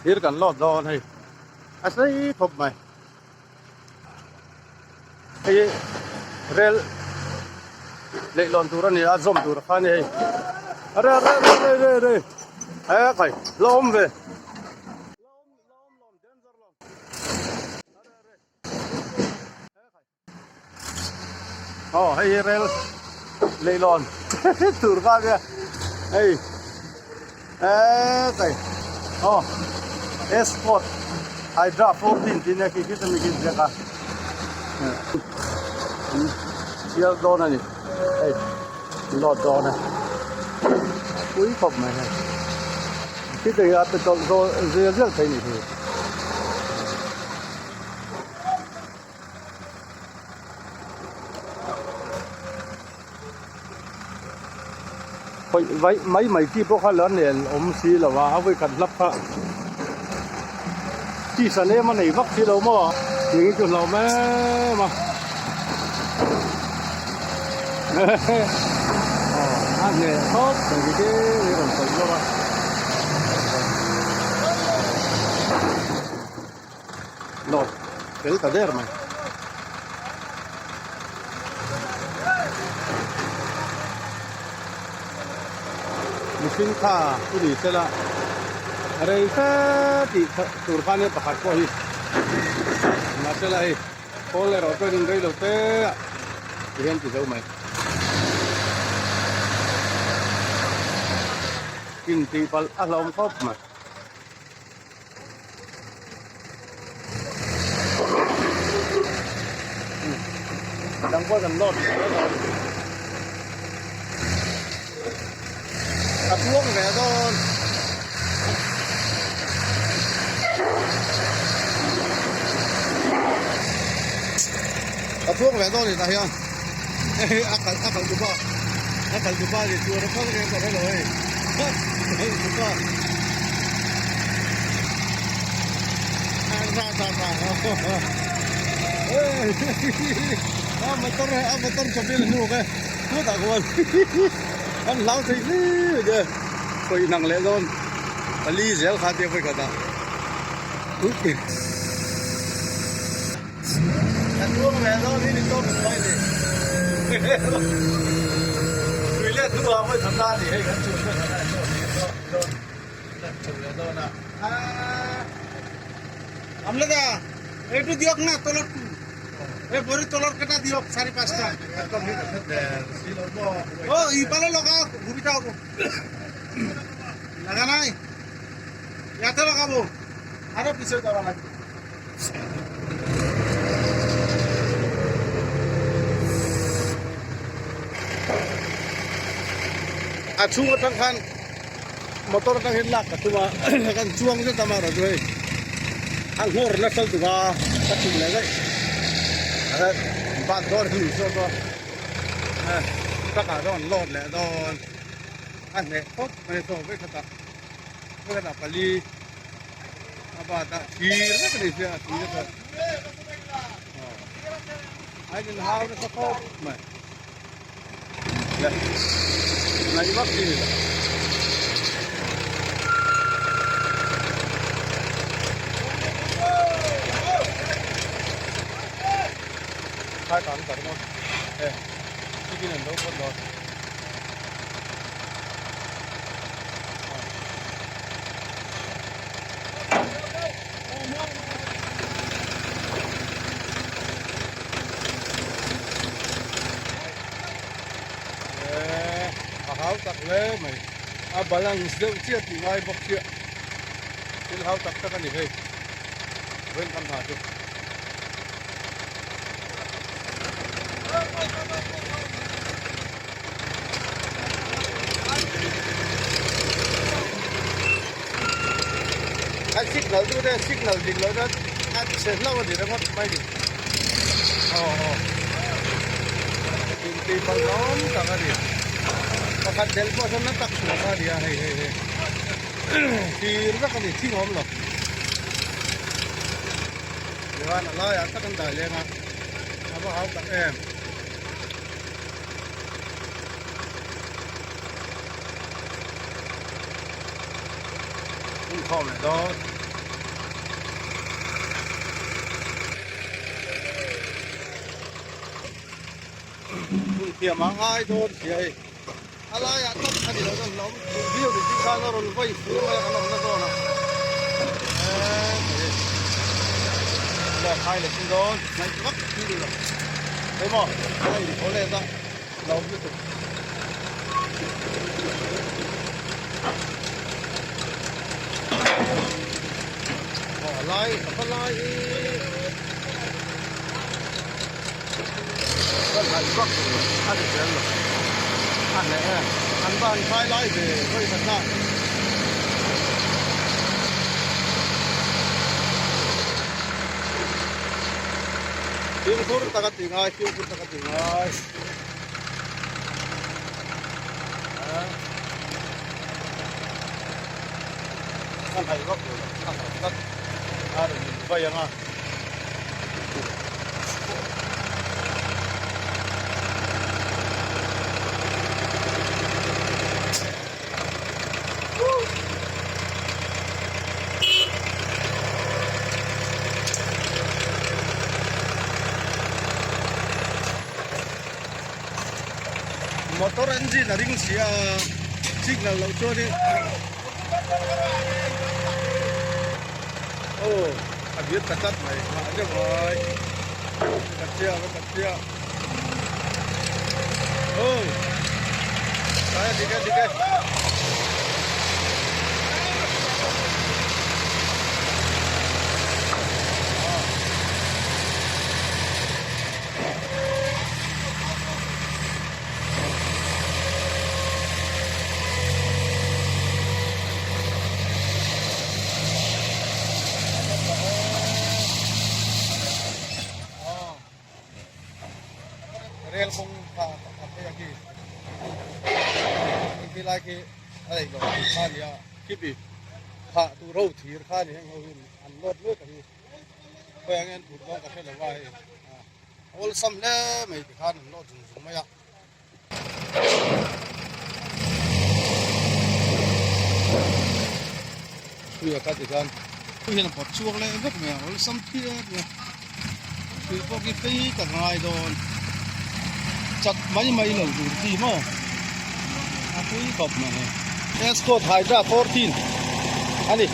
Thir kan lawt dawn hei a sei khawp mai. Hei rel leihlawn tur a ni a zawm tur kha a ni hei are are are are are he khai la awm ve. Aw hei hi rel leihlawn tur kha ania hei hetlai aw escort hydra 14 tih nia khi khi chu mi khi ziak a chhiar dawn a ni hei load dawn a pui khawp mai hei khiti hi a pe tawlh zawl zel zel thei ni hi. Khawih vaih mai mai chi pawh kha la nel awm si lo a, a vawikhat hlap kha tisa lem a nei vak si lo maw tih hi chu hlauh em a aw a hneh khawp mai khi khi a rawn sawi bawk a. Lawt fel ta der mai. Mihring kha chu ni sela rei fe tih tur khan hian pakhat pawh hi mahsela hei khawl erawh chuan in rei lo te ah ti hian ti zo mai. Intih palh a hlauhawm khawp mai. Dang pawh kan lawt leh dawn a tluang ve dawn a tluang ve dawn tah hian hei a kal a kal dupa a kal dupa ni chuan a phal reng ka hrelo hei a kal dupa. A motor a motor chabi la hnuk e chutah khuan an hlau thei hle mai sawi hnang leh dawn pali zel kha tia vawikhat ah a tuang ve dawn hi ni tawp mai ni tui let hnuah vawikhat a ni hei kan chhun vawikhat a ni. এইটো দিয়ক না তলৰটো এই ভৰি তলৰ কেইটা দিয়ক চাৰি পাঁচটা। অ ইফালে লগাওক, সুবিধা হ'ব। লগা নাই, ইয়াতে লগাব আৰু পিছত যাব লাগিব। A chhung atang khan motor atang hian lak ka tum a kan chuang zet a amaherawh chu hei a nghawr nasa lutuk a ka chhuk leh daih a ban dawn hi ni zawk a truck ah dawn load leh dawn a hneh khawp mai a chaw vekhatah vekhatah pali a bat a thir vek a ni sia a thir vek a a inhau nasa khawp mai. Ngaih vak chi ni lo. Khai tan tar maw e chicken an lo phawt dawn. A hau tak hle mai a balance deuh chiah tih ngai bawk chiah thil hau tak tak a ni hei vawiin kan hna chu. A signal tu te signal dik loh chuan a chhe hlauh a ni ringawt mai ni aw aw intih palh hlawm tak a ni pakhat del pawh sawn na tak chhuah kha a ni a hei hei hei thir vek a ni thing a awm lo tichuan a laiah tak an dah leng a a va hau tak em. Inkhawm leh dawn. thiam a ngai dawn sia hei. A laiah tak a ni lo chuan hlauhawm duh viau ni tih khan a rawn vai fur mai a kan awmna zawn ah. Eee le khai leh sin dawn hnaih vak thil ni lo. Hei maw a inthaw let a hlauhawm lutuk. Aw a lai a va lai hi ka hnaih vak a ni zel lo a hneh e an va han khai lai ve vawi khat na. Fimkhur taka ti ngai fimkhur taka ti ngai. A hnaih vak lo a hnaih tlat a rawn in vai ang a. Motor engine a ring si a signal loh chuanin aw a vir ta tlat mai nghah deuh ai ka chiah ka chiah aw a dik e dik e. Rel kawng kha a phei a khi khi lai khi a lei lo kha a ni a khipi phah tur ho thir kha a ni heng ho hi an nawt mek a hi khawiah nge an phur dawn ka hre lo a hei awlsam hle mai tikhan an nawt zung zung mai a. Tui kha tikhan tui hian a pawt chhuak leh vek mai a awlsam phian mai a tui pawh khi phei tak a ngai dawn chat mai mai lo tur chi maw a pui khawp mai. Escort Hydra 14 a ni.